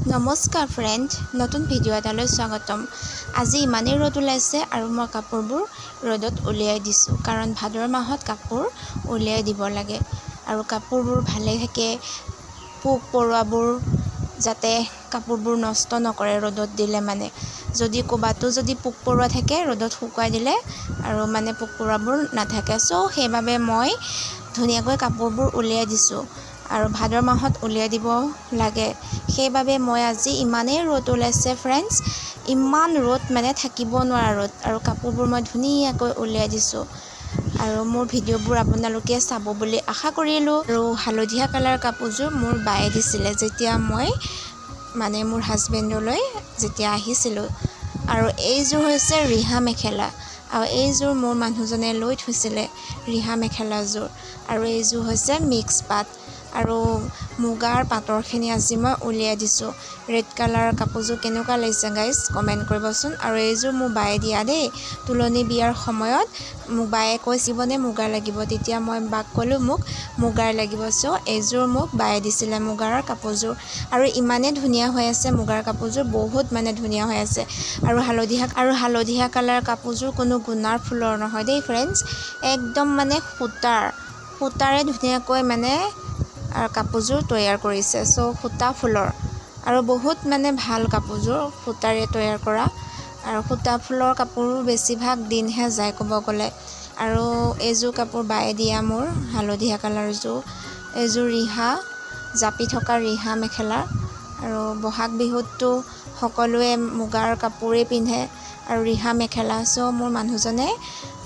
নমস্কাৰ ফ্ৰেণ্ড, নতুন ভিডিঅ' এটালৈ স্বাগতম। আজি ইমানেই ৰ'দ ওলাইছে আৰু মই কাপোৰবোৰ ৰ'দত উলিয়াই দিছোঁ, কাৰণ ভাদৰ মাহত কাপোৰ উলিয়াই দিব লাগে আৰু কাপোৰবোৰ ভালে থাকে। পোক পৰুৱাবোৰ যাতে কাপোৰবোৰ নষ্ট নকৰে ৰ'দত দিলে। মানে যদি ক'ৰবাতো যদি পোক পৰুৱা থাকে, ৰ'দত শুকুৱাই দিলে আৰু মানে পোক পৰুৱাবোৰ নাথাকে। চ' সেইবাবে মই ধুনীয়াকৈ কাপোৰবোৰ উলিয়াই দিছোঁ আৰু ভাদৰ মাহত উলিয়াই দিব লাগে। সেইবাবে মই আজি ইমানেই ৰ'দ ওলাইছে ফ্ৰেণ্ডছ, ইমান ৰ'দ, মানে থাকিব নোৱাৰা ৰ'দ, আৰু কাপোৰবোৰ মই ধুনীয়াকৈ উলিয়াই দিছোঁ আৰু মোৰ ভিডিঅ'বোৰ আপোনালোকে চাব বুলি আশা কৰিলোঁ। আৰু হালধীয়া কালাৰ কাপোৰযোৰ মোৰ বায়ে দিছিলে, যেতিয়া মই মানে মোৰ হাজবেণ্ডলৈ যেতিয়া আহিছিলোঁ। আৰু এইযোৰ হৈছে ৰিহা মেখেলা আৰু এইযোৰ মোৰ মানুহজনে লৈ থৈছিলে ৰিহা মেখেলাযোৰ। আৰু এইযোৰ হৈছে মিক্স পাট আৰু মুগাৰ পাটৰখিনি আজি মই উলিয়াই দিছোঁ। ৰেড কালাৰৰ কাপোৰযোৰ কেনেকুৱা লাগিছে গাইজ, কমেণ্ট কৰিবচোন। আৰু এইযোৰ মোৰ বায়ে দিয়া দেই। তোলনি বিয়াৰ সময়ত মোক বায়ে কৈছিবনে মুগাৰ লাগিব, তেতিয়া মই বাক ক'লোঁ মোক মুগাৰ লাগিব। চ' এইযোৰ মোক বায়ে দিছিলে মুগাৰ কাপোৰযোৰ আৰু ইমানেই ধুনীয়া হৈ আছে মুগাৰ কাপোৰযোৰ, বহুত মানে ধুনীয়া হৈ আছে। আৰু হালধীয়া কালাৰ কাপোৰযোৰ কোনো গুণাৰ ফুলৰ নহয় দেই ফ্ৰেণ্ডছ, একদম মানে সূতাৰে ধুনীয়াকৈ মানে কাপোৰযোৰ তৈয়াৰ কৰিছে। চ' সূতা ফুলৰ আৰু বহুত মানে ভাল কাপোৰযোৰ, সূতাৰে তৈয়াৰ কৰা। আৰু সূতা ফুলৰ কাপোৰো বেছিভাগ দিনহে যায় ক'ব গ'লে। আৰু এইযোৰ কাপোৰ বায়ে দিয়া মোৰ হালধীয়া কালাৰযোৰ। এইযোৰ ৰিহা, জাপি থকা ৰিহা মেখেলা। আৰু বহাগ বিহুততো সকলোৱে মুগাৰ কাপোৰেই পিন্ধে আৰু ৰিহা মেখেলা। চ' মোৰ মানুহজনে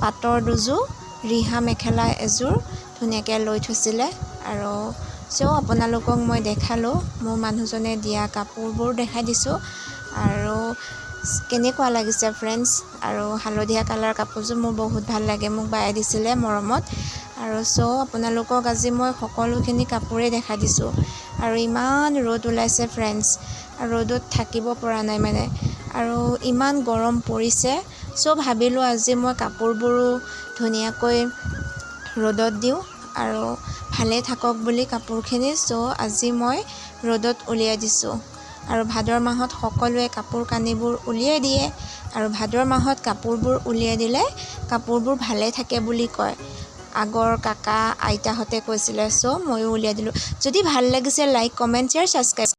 পাটৰ দুযোৰ ৰিহা মেখেলা এযোৰ ধুনীয়াকৈ লৈ থৈছিলে। আৰু চ' আপোনালোকক মই দেখালোঁ, মোৰ মানুহজনে দিয়া কাপোৰবোৰ দেখাই দিছোঁ আৰু কেনেকুৱা লাগিছে ফ্ৰেণ্ডছ। আৰু হালধীয়া কালাৰ কাপোৰযোৰ মোৰ বহুত ভাল লাগে, মোক বায়ে দিছিলে মৰমত। আৰু চ' আপোনালোকক আজি মই সকলোখিনি কাপোৰেই দেখাই দিছোঁ। আৰু ইমান ৰ'দ ওলাইছে ফ্ৰেণ্ডছ, ৰ'দত থাকিব পৰা নাই মানে, আৰু ইমান গৰম পৰিছে। চ' ভাবিলোঁ আজি মই কাপোৰবোৰো ধুনীয়াকৈ ৰ'দত দিওঁ আৰু ভালে থাকক বুলি কাপোৰখিনি। চ' আজি মই ৰ'দত উলিয়াই দিছোঁ। আৰু ভাদৰ মাহত সকলোৱে কাপোৰ কানিবোৰ উলিয়াই দিয়ে আৰু ভাদৰ মাহত কাপোৰবোৰ উলিয়াই দিলে কাপোৰবোৰ ভালে থাকে বুলি কয়, আগৰ কাকা আইতাহঁতে কৈছিলে। চ' ময়ো উলিয়াই দিলোঁ। যদি ভাল লাগিছে, লাইক, কমেণ্ট, শ্বেয়াৰ, ছাবস্ক্ৰাইব।